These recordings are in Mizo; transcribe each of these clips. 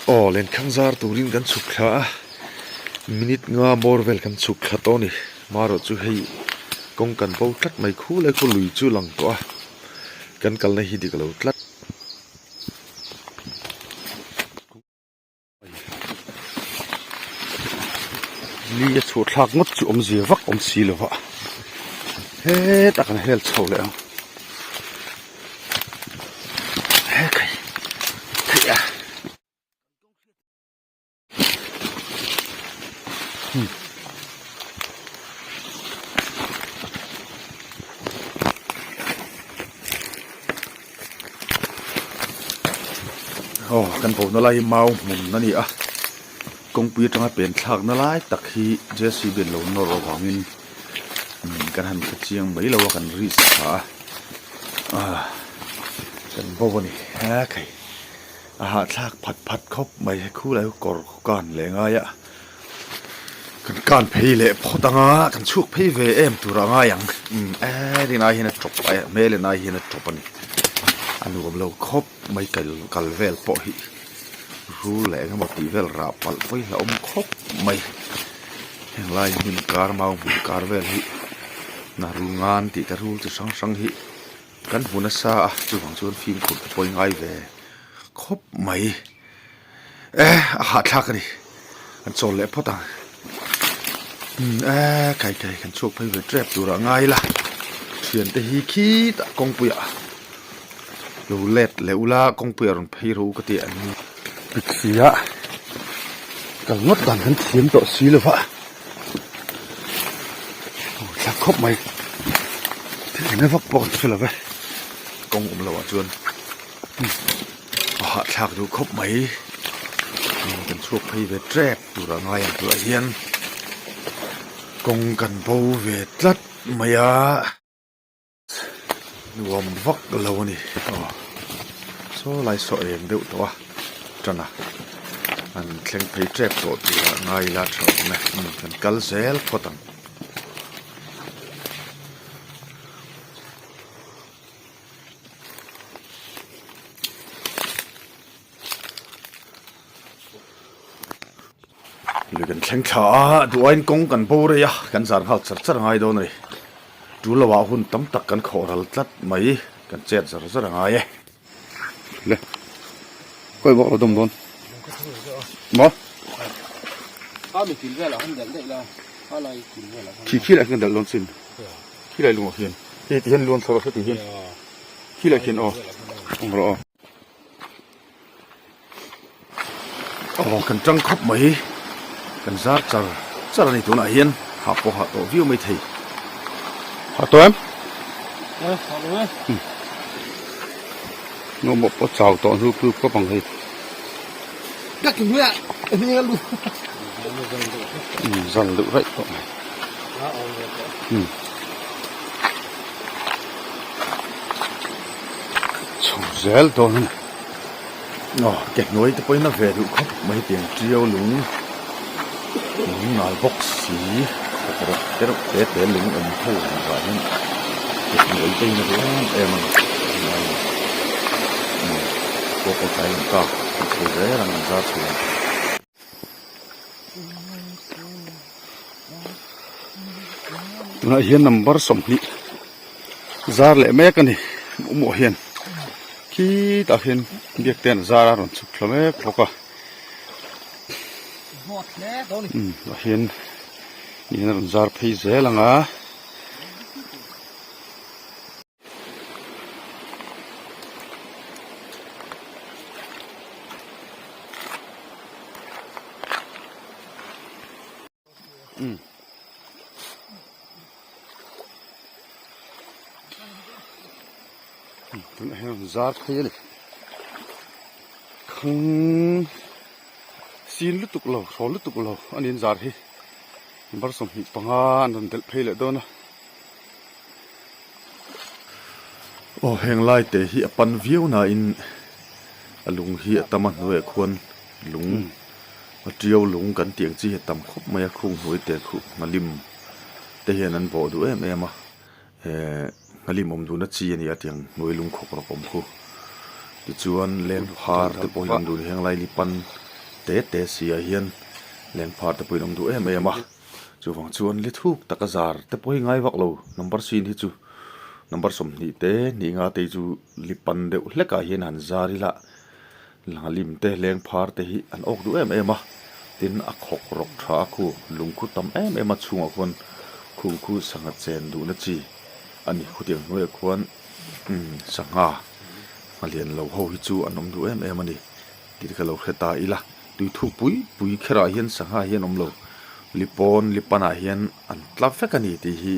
Aw lenkhang zar turin kan chhuk thla a minute nga bawr vel kan chhuk thla tawh a ni marawh chu hei kawng kan bo tlat mai khu lai khaw lui chu lang tawh a kan kalna hi dik lo tlat. Li a chhuah thlak ngawt chu awmzia vak awm si lo va hetah kan hel chho leh ang hekhai theih a. Aw kan bo na lai hi mau hmun a ni a kawngpui atanga pen thlak na lai tak hi J C B an lo nawr avangin kan han hre chiang mai lo a kan risk tha a ah kan bo a ni hekhei. A hahthlak phat phat khawp mai he khu lai kawr khu kan leh ngai a kan kan phei leh phawt ang a kan chhuak phei ve em tur a ngai ang umm e rin ai hian a tawp a hmel en ai hian a tawp a ni a nuam lo khawp mai kal kal vel pawh hi rul leh eng emaw tih vel rah palh pawh hi hlauhawm khawp mai heng lai hnim kar mau hmun kar vel hi hnarul ngan tih te rul chi hrang hrang hi. Kan hmu nasa a, chuvang chuan fimkhur te pawh i ngai ve khawp mai. E, a hahthlak a ni. Kan chawl leh phawt ang. Umm e, kai kai kan chhuak phei ve tep turah ngai ila. Thiante hi khitah kawngpuiah lo let leh ula kawngpuiah rawn phei rawh u ka ti a ni. Pik sia kal ngawt dan kan thiam tawh si lo va. Aw thlak khawp mai thil eng vak pawh kan hre lo ve kawng awm loh ah chuan a hahthlak duh khawp mai kan chhuak phei ve tep tur a ngai ang tunah hian kawng kan bo ve tlat mai a. Nuam vak lo a ni aw saw lai saw eng deuh tawh a tan a an thleng phei tep tawh tura ngai ila tha awm e umm kan kal zel phawt ang. Lui kan thleng thla a duhaiin kawng kan bo rei a kan zar nghal char char a ngai dawn a ni tul lo ah hun tam tak kan khawh ral tlat mai kan chet zar zar a ngai e. Le khawi bawk lo dawm dawn maw? Khi khi lai khian delh dawn chin khi lai lungah khian hei ti hian luan chho rawh se ti hian khi lai khian aw awm rawh aw. Aw kan tang khawp mai kan zar char char a ni tunah hian hah pawh hah tawh viau mai thei. Hah tawh em? Nuam pawh chau tawh hnu hnu khawp ang hei. Zal deuh raih tawh mai. Chho zel dawn a ni. Aw ke hnuai te pawhin a ve duh khawp mai tiang tiau lung lung nal bawk si khawk rawk te reuh te te lung awm ho vah hian ke hnuai te in a duh em em a ni pawh pawh tlai lam ta an chho zel ang an zar chho ang. Tunah hian number 20 zar leh mek a ni hmuh hian khitah khian biak te an zar a rawn chhuk thla mek bawk a umm tah hian niin a rawn zar phei zel ang a. Tunah hian rawn zar phei a ni khang sin lutuk lo hrawl lutuk lo a ni an zar hi number 25 an rawn delh phei leh dawn a. Aw heng lai te hi a pan viau nain a lung hi a tam a hnuaiah khuan lung a tiau lung kan tih ang chi hi a tam khawp mai a khung hnuai te khuh nghalim te hian an bawh duh em em a eh nghalim awm duhna chi a ni a tiang hnuai lung khawk rawk awm khu tichuan leng phar te pawh hi an duh a ni heng lai li pan. te te si ah hian lengphar te pawhin awm duh em em a chuvang chuan li thuk taka zar te pawh hi ngai vak lo number sin hi chu number 20 te hnih nga te hi chu li pan deuh hlek ah hian han zar ila Lim te lengphar te hi an awk duh em em a, tin a khawk rawk tha a khu lungkhu tam em em a chhungah khuan khung khu sangha chen duhna chi a ni. Khutiang hnuaiah khuan sangha a lian lo ho hi chu an awm duh em em a ni tih ka lo hre ta ila. Tui thuk pui pui kherah hian sangha hi an awm lo, lipawn lipanah hian an tla vek a ni tih hi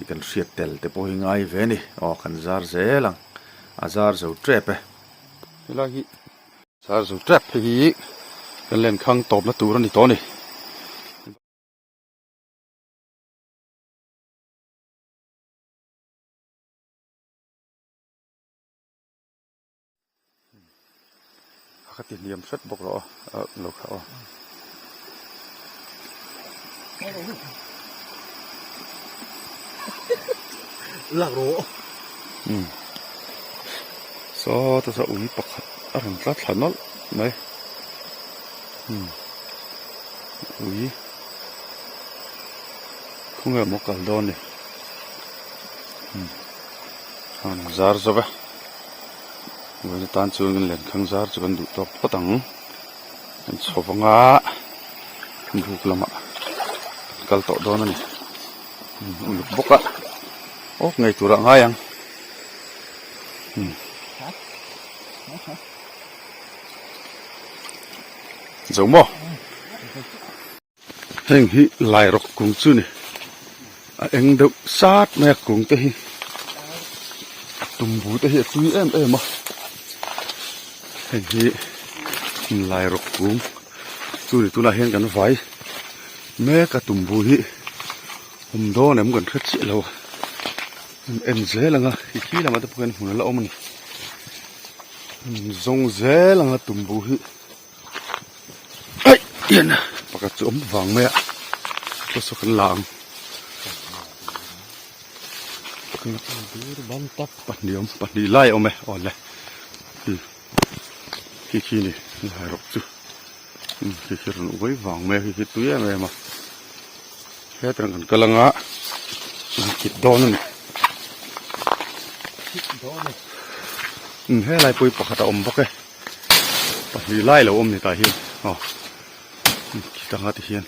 kan hriat tel te pawh hi ngai ve a ni. Aw kan zar zel ang, a zar zo tep e. Helai hi zar zo tep phei hi kan lenkhang tawpna tur a ni tawh a ni. A ka ti hniam hret bawk rawh a lo kha aw. Lak rawh. Umm. Saw ta saw ui pakhat a rawn tla thla nawlh mai. Umm. Ui. Khawnge maw kal dawn ni. Umm. An zar zo va. Vawiin atan chuan kan lenkhang zar chu kan duh tawk phawt ang. Kan chho vang a buk lamah kan kal tawh dawn a ni uluk bawk a awk ngei turah a ngai ang zo maw heng hi lai rawk kung chu ni a eng deuh sat mai a kung te hi tumbu te hi a tui em em a heng hi lai rawk kung chu ni tunah hian kan vai mek a tumbu hi awm dawn em kan hre chiah lo a an en zel ang a khi khi lamah te pawh hian hmun a la awm a ni an zawng zel ang a tumbu hi. Aih hian pakhat chu awm vang mai a saw saw kan la ang pahnih awm pahnih lai a awm e aw le khi khi ni lai rawk chu khi khi rawn uai vang mai a khi khi tui em em a hetah kan kal anga an kit dawn a ni helai pawh hi pakhat a awm bawk e. Pahnih lai lo awm ni tah hian aw khitanga ti hian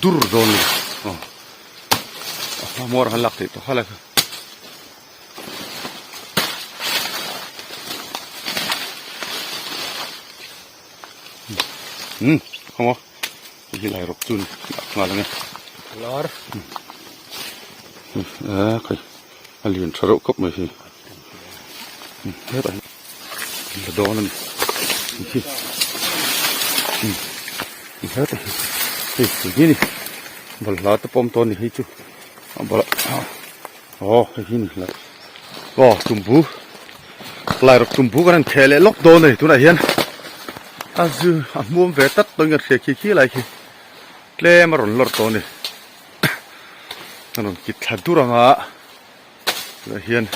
dur dawn ni aw a hmawr han lak theih tawh kha la kha. Um khaw maw hei hi lai rawk chu a ni a nghal ang e lar a khai a lian tha reuh khawp mai hi hetah hian la dawn a ni hi hetah hi hei hi ni balhla te pawh a awm tawh a ni hei chu a balh Aw hei hi ni hlauh aw tumbu lairawk tumbu kan han kheh leh lawk dawn a ni tunah hian a zu a hmuam ve tlat tawhin kan hria khi khi lai khi tlem a rawn lawr tawh a ni a rawn kit thla dur ang a tunah hian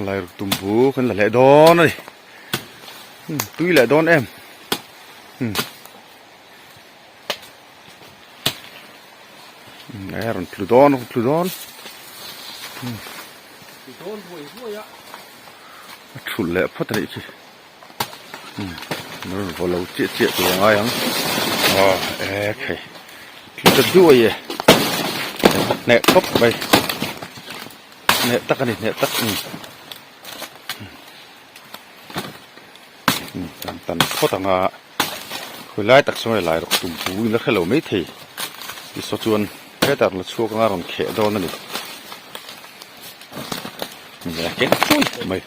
lairawk tumbu kan la leh dawn a ni tui leh dawn em umm. E rawn tlu dawn rawn tlu dawn a thulh leh phawt a nih khi rawn vaw lo chiah chiah tur a ngai ang aw e khai tlu ta duai e hneh khawp mai hneh tak a ni hneh tak Kan tan phawt ang a, khawi lai tak sawn lai rawk tum pu in la hre lo mai thei tisaw chuan hetah rawn la chhuak anga rawn kheh dawn a ni a keng pui mai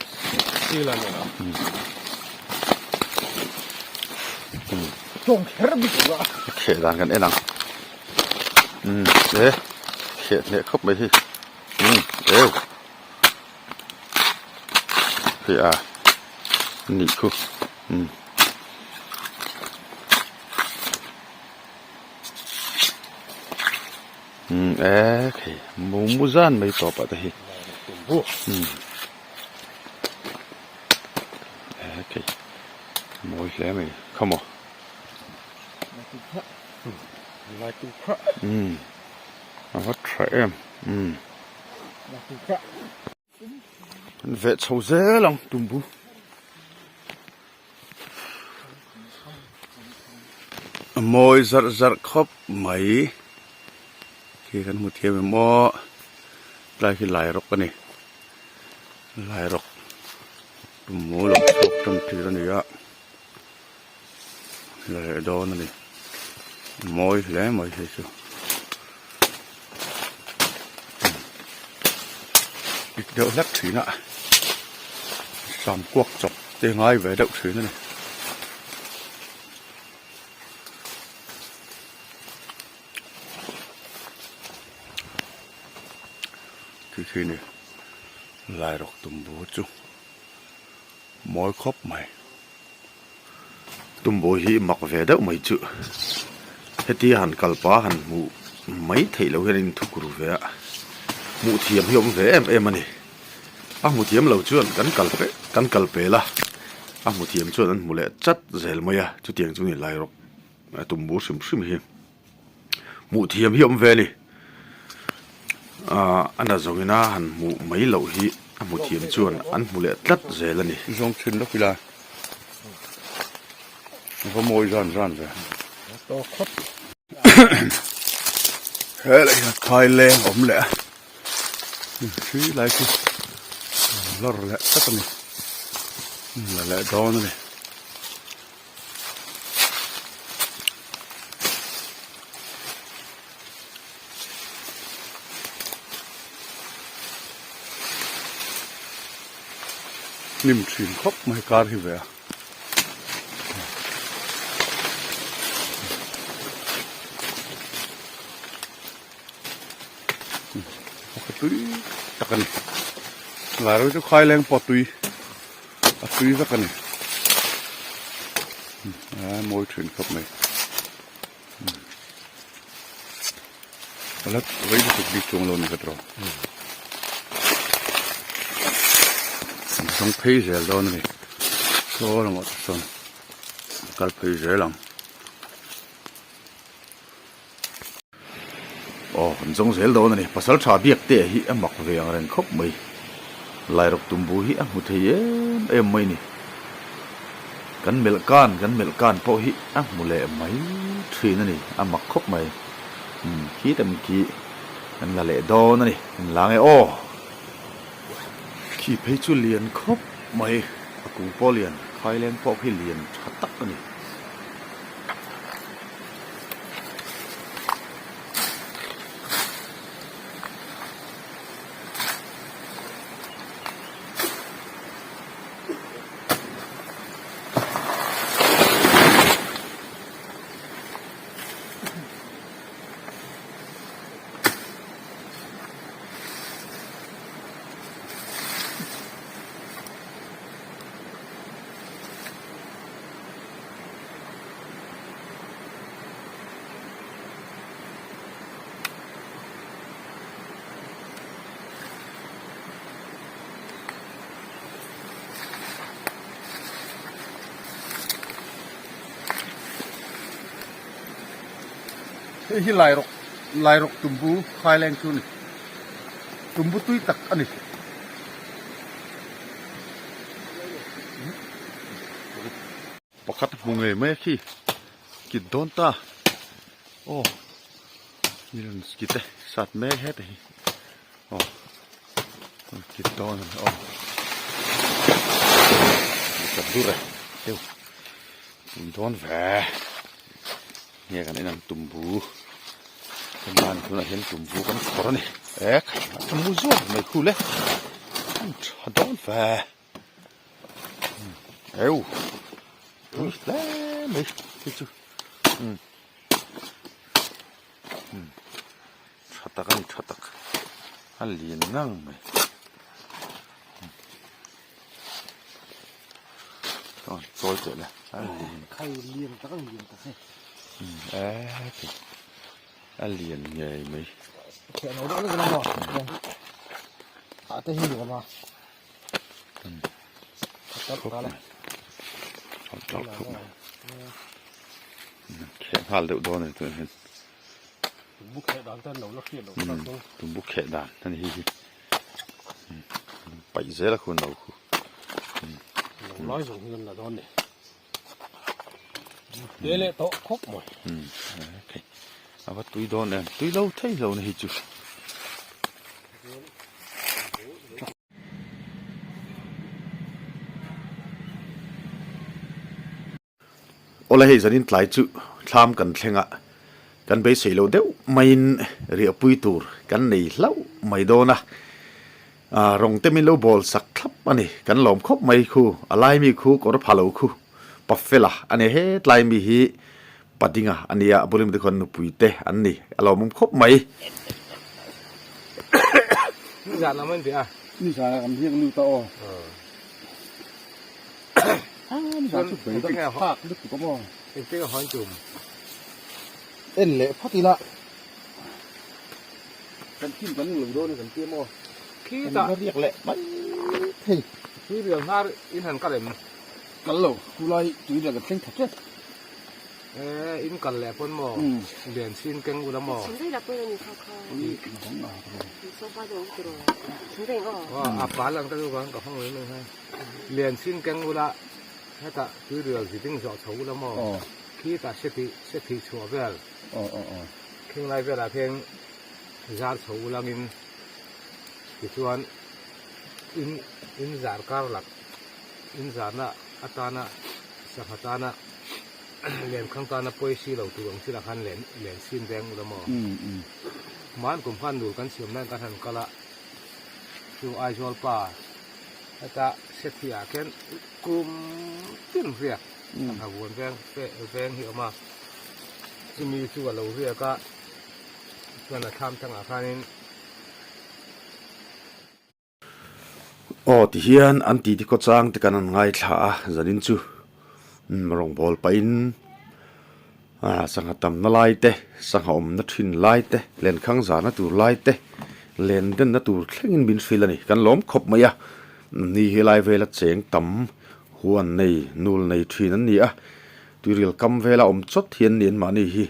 a kheh dan kan en ang e kheh hneh khawp mai hi eu. Hei a nih khu umm umm e khei mu zan mai tawp ah te hi umm. He mawi hle mai kha maw. Umm a va tha em umm. An veh chho zel ang tumbu. A mawi zarh zarh khawp mai khi kan hmu thiam em aw tlai khi lai rawk a ni lai rawk tumbu lo chhuak tan tir a ni a la leh dawn a ni a mawi hle mai hei chu pik deuh hlek thin a sam kuak chawp te ngai ve deuh thin a ni. Khi khi ni lai rawk tumbu chu mawi khawp mai. Tumbu hi mak ve deuh mai chu hetia han kal pa han hmuh mai theih loh hian a inthuk ru ve a hmuh thiam hi a awm ve em em a ni a hmu thiam lo chuan kan kal pe kan kal pel a a hmu thiam chuan an hmu leh chat zel mai a chutiang chu ni lai rawk tumbu hrim hrim hi. Hmuh thiam hi a awm ve a ni. Aaa a na zawngin a han hmuh mai loh hi a hmu thiam chuan an hmu leh tlat zel a ni. Zawng thin lawk ila a va mawi zan zan ve. Helai hian khai leng a awm leh a khi lai khi lawr leh tlat a ni la leh dawn a ni. Hnim thin khawp mai kar hi ve a. Pakhat tui tak a ni. Lai ro chu khai leng pawh tui. A tui vek a ni a mawi thin khawp mai a la rei lutuk bik chuang lo a ni ka tawh an zawng phei zel dawn a ni saw lamah te chuan kal phei zel ang. Aw kan zawng zel dawn a ni. Pasal tha biak te hi a mak ve ang reng khawp mai. Lairawk tumbu hi a hmu thei em em mai ni. Kan melh kan kan melh kan pawh hi a hmu leh mai thin a ni. A mak khawp mai. Umm khi tam khi kan la leh dawn a ni. Kan la nge aw. Khi phei chu lian khawp mai. A kung pawh lian, khaileng pawh khi lian tha tak a ni. Hei hi Lairawk Lairawk tumbu khaileng chu a ni tumbu tui tak a ni. Pakhat hmu ngei mai a khi kit dawn ta aw mi rawn kit e sat mek heta hi aw rawn kit dawn a ni aw khat dur e deuh pui dawn ve nge kan en ang tumbu chuan tunah hian tumbu kan khawrh a ni e tumbu zuar mai khu le an tha dawn ve. Eu tui hle mai khi chu um um tha tak a ni tha tak a lian ngang mai chuan chawi teh le a lian khai lian tak a lian tak hei um e a lian ngei mai theh no deuh deuh maw a te hi ni awm a. Tlauh khawp mai. Kheh nghal deuh dawn a ni tunah hian. Tumbu kheh dan te an lo la hriat loh kha chuan. Tumbu kheh dan a ni hi hi. Paih zel a khu an lo khu. Lo lai zawng hi an la dawn ni. Te leh tawh khawp mai. Okay. A va tui dawn em. Tui lo thei lo na hi chu. Awle hei zanin tlai chu thlam kan thleng a, kan beisei lo deuh maiin riahpui tur kan nei hlauh mai dawn a, rawng te min lo bawl sak thlap a ni, kan lawm khawp mai khu, a lai mi khu kawr pha lo khu pa fela a ni hetlai mi hi Padinga a nia, a bulim te khuan nupui te an ni, a lawmawm khawp mai. Nizan lam an bia a. Nizan ah kan hiak lut a aw. Nizan chu bei dang phak lutuk a maw. Engtin a hawn tum. En leh phawt ila. Kan kim kan lo dawn a kan tia maw. Khitah. Kan riak leh mai thei. Tuirial hnar in han kal em? Kal lo, khulai tuirial kan thleng tha tep. E in kal leh pawn maw lian chin keng ula maw. A pal an ka duh vang ka hawng mai mai ha. Lian chin keng ula hetah tuirial ziding zawh chho ula maw khitah seti sethih chhuah vel khinglai velah khian zar chho ulangin tichuan in in zar kar lak in zarna atana sangha tana Lenkhang tana pawi si lo tur ang chilah khan len len sin veng ula maw? Man kum khan nur kan siam nan kan han kal a, chu Aizawl pa heta Sethiah ah khian kum tin riak sangha vuan veng veng hi a awm a, chumi chu a lo riak a, chuan a thlam thangah khanin. Aw tihian an titi khaw chang te kan han ngaithla a zanin chu umm rawngbâwl pahin ah sangha tamna lai te sangha awmna thin lai te lenkhang zahna tur lai te len denna tur thlengin min hrilh a ni kan lawm khawp mai a ni helai vela cheng tam huan nei nul nei thin an ni a tuirial kam vela awm chawt hi an ni anmahni hi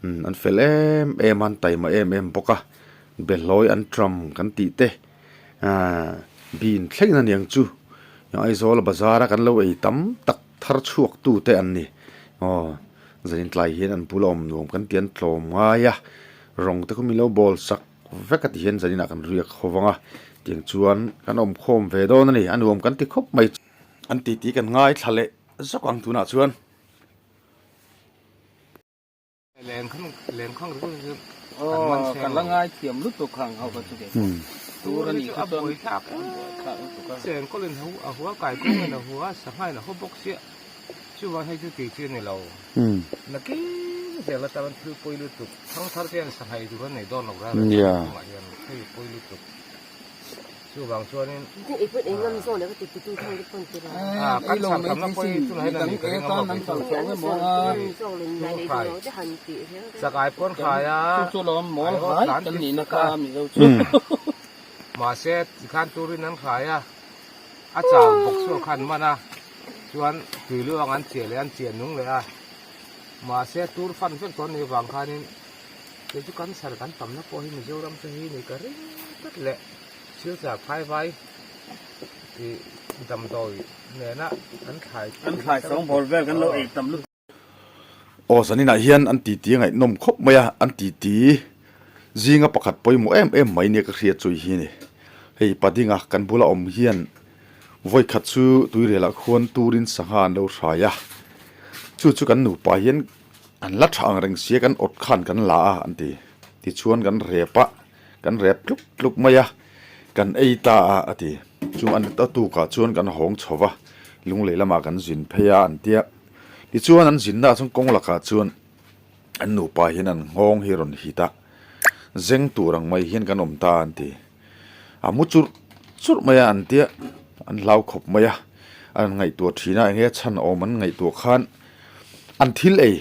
umm an fel em em a an taima em em bawk a. Behlawi an tram kan tih te ahh bean thleng a niang chu Aizawl bazar a kan lo ei tam tak thar chhuak tu te an ni aw zanin tlai hian an bula awm nuam kan tih an tlawm ngai a rawng te khu min lo bawl sak vek a ti hian zanin ah kan riak ho vang a tiang chuan kan awm khawm ve dawn a ni a nuam kan ti khawp mai an titi kan ngaithla leh zawk ang tunah chuan. Kan la ngai thiam lutuk khang ho kha chu kei pawh tur a nih kha chuan a buaithlak lutuk a. Chengkawlin a hua kaikawngin a hua sanghain a haw bawk chiah chuvang hei chu tih chi a ni lo. Nakin zel atan thil pawi lutuk thangthar te hian sanghai tur an nei dawn lo rara chungah hian hei pawi lutuk. Chuvang chuanin kan chhar tamna pawh hi tunah hian a ni ka ring a maw kei chu chakai pawn khai a aiawt tlan ti fek a mahse tikhan turin an khai a a chau bawk chu khan man a chuan tui lu ang an chiah leh an chiah nung leh a mahse tur fan vek dawn nih vang khanin Kei chu cancer kan tamna pawh hi Mizoram te hi ni ka ring tlat leh silchar phaivai ih damdawi nena an thlai An thlai sawngbawl vel kan lo ei tam lutuk. Aw zaninah hian an titi a ngaihnawm khawp mai a, an titi zinga pakhat pawimawh em em mai nia ka hriat chu hi a ni. Hei Padinga kan bula awm hian vawikhat chu tuirelah khuan turin sangha an lo hrai a, chu chu kan nupa hian An la tha ang reng sia kan awt khan kan la a an ti. Tichuan kan rep a, kan rep tlup tlup mai a, kan ei ta a a ti. Chu an a tukah chuan kan hawng chho va, lunglei lamah kan zin phei a an tia. Tichuan an zinna ah chuan kawng lakah chuan an nupa hian an nghawng hi a rawn hit a, zeng tur ang mai hian kan awm ta a an ti. A mu churh churh mai a an tia, an hlau khawp mai a, an ngaihtuah thin a, enge chhan awm an ngaihtuah khan an thil ei,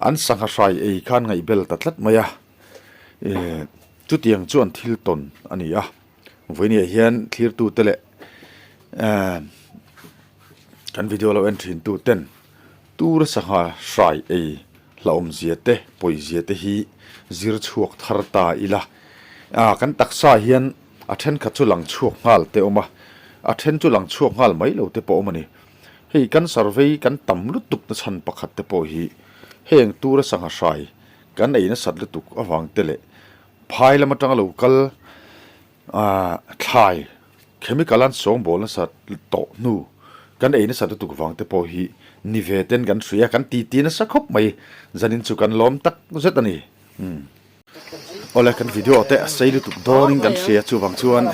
an sangha hrai ei khan ngaihbel ta tlat mai a, eh chutiang chu an thil tawn a ni a, vawinia hian thlirtute leh eh. Kan video lo en thin tu ten tur sangha hrai ei hlauhawmzia te pawizia te hi zir chhuak thar ta ila. Ah kan taksa hian a thenkhat chu lang chhuak nghal te awm a, a then chu lang chhuak nghal mai lo te pawh awm a ni. Hei kan survey kan tam lutuk na chhan pakhat te pawh hi heng tura sangha hrai kan ei nasat lutuk avang te leh phai lam atanga lo kal ah thlai chemical an sawngbawl nasat tawh hnu kan ei nasat lutuk vang te pawh hi ni ve ten kan hria kan ti ti nasa khawp mai zanin chu kan lawm tak zet a ni. Umm. Awle kan video te a sei lutuk dawnin kan hria chuvang chuan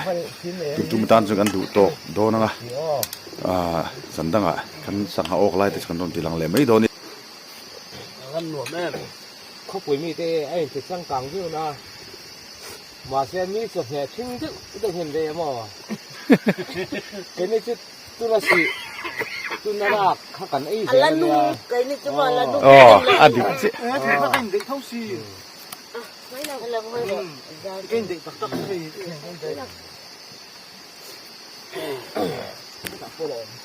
tun tum tan chuan kan duh tawk dawn anga ah zan dangah kan sangha awk lai te chu kan rawn ti lang leh mai dawn a ni. Kan nuam em khawpui mite a inti changkang viau na mahse mi chawhmeh thing deuh deuh hian rei a maw keini chu tuna sih tuna lak kha kan ei zel a nia. Aw a dik chiah.